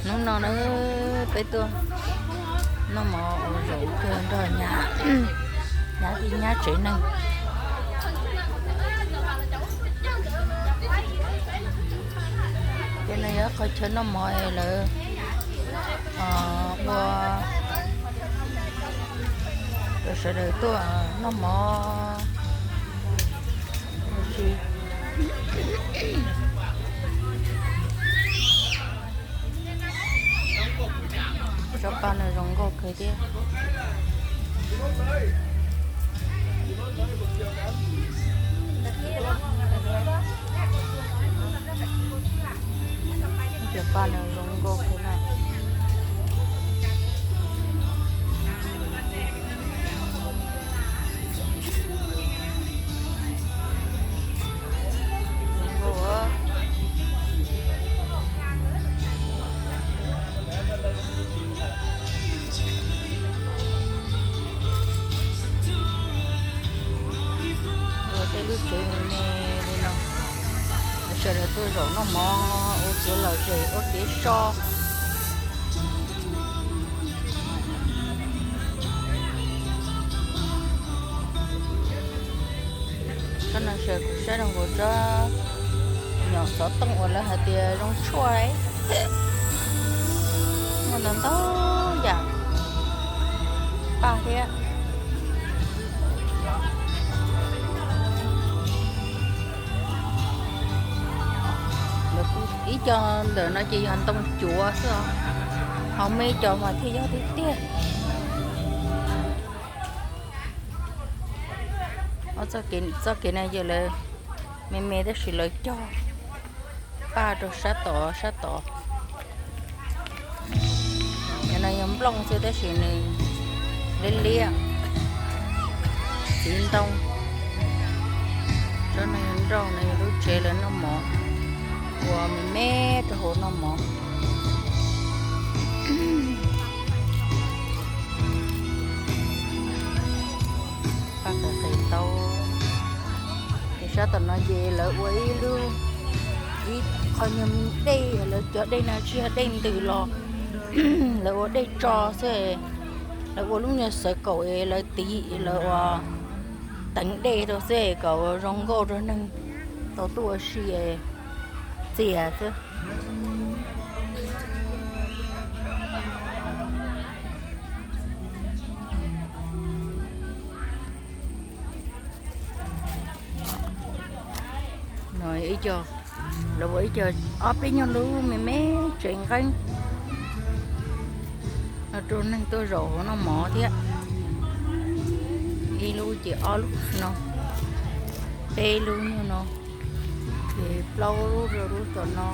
Hnub no na, peb tuaj noj mov ua zaum kawg nrog nyab, nyab tij nyab tsev neeg. Ces no yog qhov chaw noj mov es lawv ua, lawv sawv daws tuaj noj mov ua si. Tsob paj no zoo nkauj kawg thiab. Cov paj no zoo nkauj kawg na. Ua tej lub tsev me me li no, sawv daws tuaj zaum noj mov ua kev lom zem ua kev so. Koj no sawv kuv saib rau nkaus tsob nyom xov tooj uas lawv hais tias zoo tshuaj, muaj ntau ntau yam paj thiab. Ib co ntawm no ces yog ntoo cuav xwb os, ho muaj ib co mas thiaj yog tiag tiag. Txoj kev no yog lawv me me tab sis lawv cog paj rau sab tod sab tod. Cov no yog nplooj xwb tab sis nws liab liab, txiv ntoo. Tsob no yog nroj, no yog lub tsev lawv noj mov, ua me me rau hauv noj mov. Paj qe qe taub. Ces sab tom no ces lawv ua ib lub, ib qho nyuag dej, lawv cov dej no tsis yog dej ntws los, lawv ua dej tso xwb. Lawv ua lub nyuag xawv kaum es lawv tiv, lawv ua teev dej rau xwb kom zoo nkauj rau neeg tau tuaj ua si txias xwb. No ib co, lawv ua ib co ob peb nyuag lub me me tsev nqeeb no rau neeg tuaj zaum noj mov thiab. Ib lub ces ob lub no, peb lub nyuag no, ces plaub lub rau lub tom no.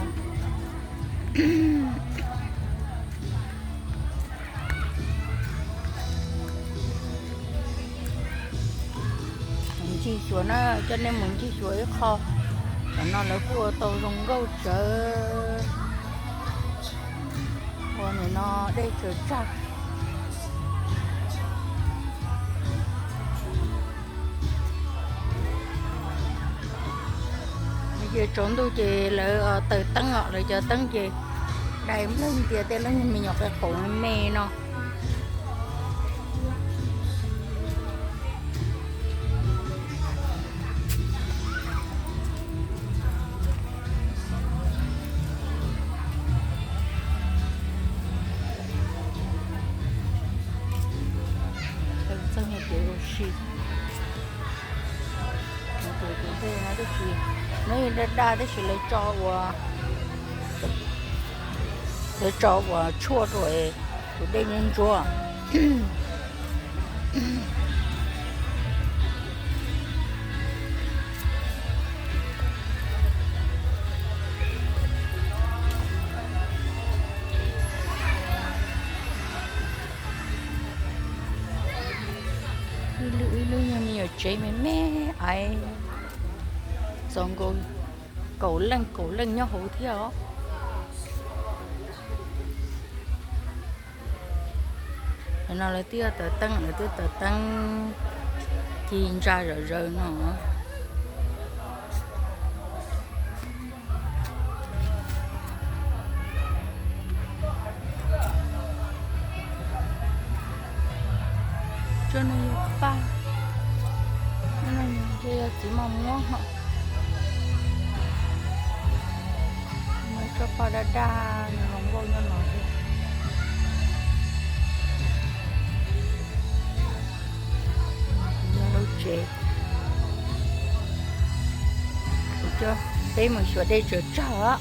Mus ncig xyuas na, coj nej mus ncig xyuas ib qho. Tom no lawv kuj ua tau zoo nkauj tsawv. Ua nim no dej tsaws tsag. Ces tsaus ntuj ces lawv taws teeb os, lawv cov teeb ces dai npleeg tias tej lub me nyuam qe qaum me no. Txog kev ua si, tus ntej no tab sis no yeej daj daj tab sis lawv tso ua, lawv tso ua tshuaj rau tus dej ntsuab ntsuab. Ib lub ib lub nyuag me nyuam tsev me me aiv, txaus nkaus kaum leej kaum leej nyob hauv thiab os. Nim no lawv twb taws teeb, lawv twb taws teeb ci ntsa zom zaws no. paj. Ces yog txiv mos muab ho muab tsob paj daj daj no los nkauj nyob no thiab. Nyob lub tsev, kuv coj peb mus xyuas dej tsaws tsag os.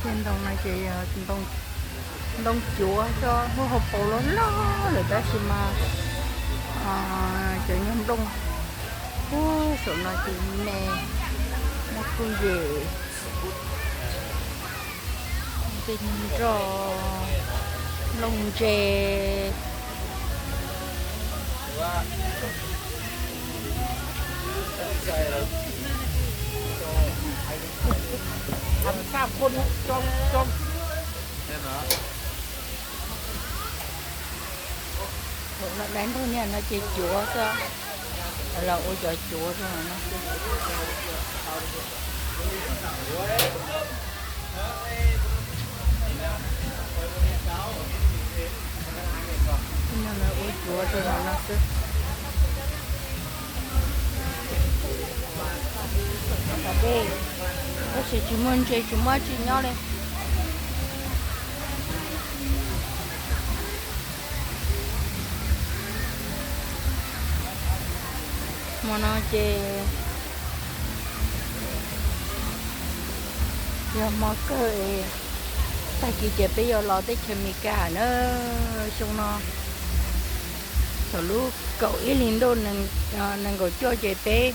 Tej ntoo no ces yog ntoo cuav, cov lub hauv paus loj loj lawm tab sis mas cov nyuag nplooj ub saum no ces me, muaj kuj yem, tej nyuag nroj, nplooj ntse. Daim ntuj niag no ces cuav xwb, los ua cov cuav rau no. Ua cuav rau no xwb. Tab sis tsis muaj ntses tsis muaj dab tsi nyob li. Hmo no ces yog hmo kawg es tag kis ces peb yuav los teb chaws Amelikas na. Xyoo no thaum lub kaum ib hlis ntuj nees nkaum cuaj ces peb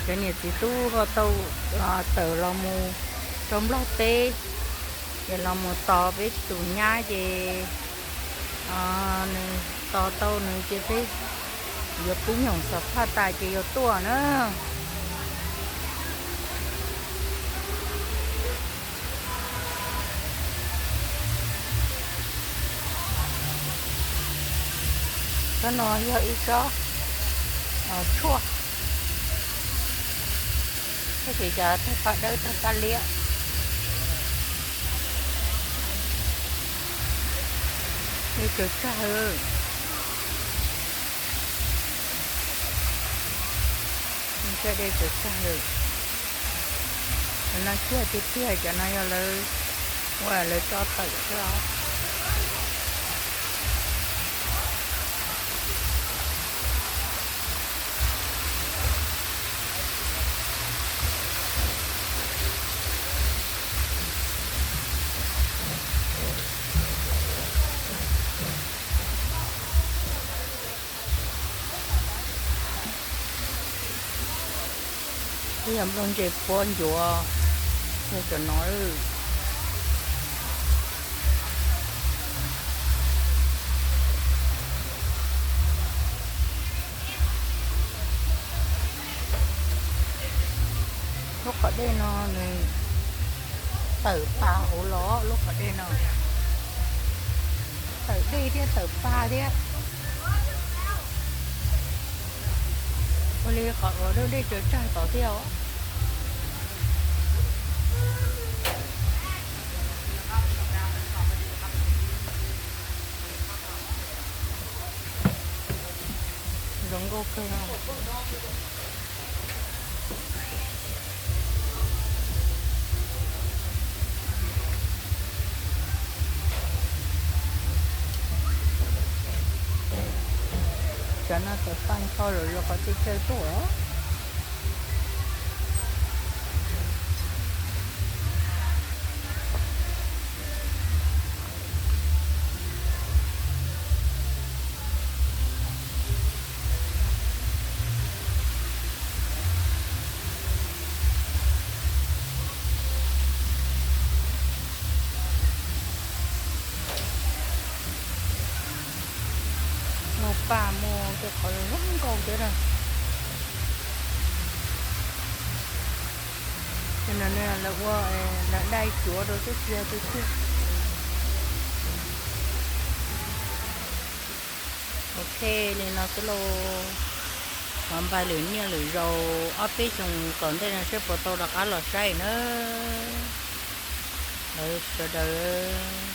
cov niam txiv tub ho tau tawm los mus rau Nplog teb, ces los mus tos peb tus nyab ces nws tos tau nws ces peb yuav pib nyoog xov phaj tas ces yuav tuaj na. Tsob no yog ib tsob tshuaj, tab sis cov tag paj dawb tag paj liab. Dej tsaws tsag, dej tsaws tsag. Cov no kiag tiag tiag, cov no yog lawv ua lawv tso tawm xwb os. Twb yog nplooj ntse puab ncuav, yog cov no. Lub qhov dej no nws tawm pag hauv los, lub qhov dej no tawm dej thiab tawm pag thiab. Ua li qhov uas dej tsaws tsag tod thiab os. Zoo nkauj kawg. Cov no tawm paj ncho lawm rau qhov txhia chaw tuaj. Paj muaj tej qhov zoo nkauj thiab na. Ces no lawv ua, lawv dai cuav rau xwb, tsis yog tu tsiaj. Ok, li no xwb lauj. Thov npaj lwm niaj lwm zaus ob peb xyoos tom ntej no seb puas tau rov qab los saib na. Lawv sawv daws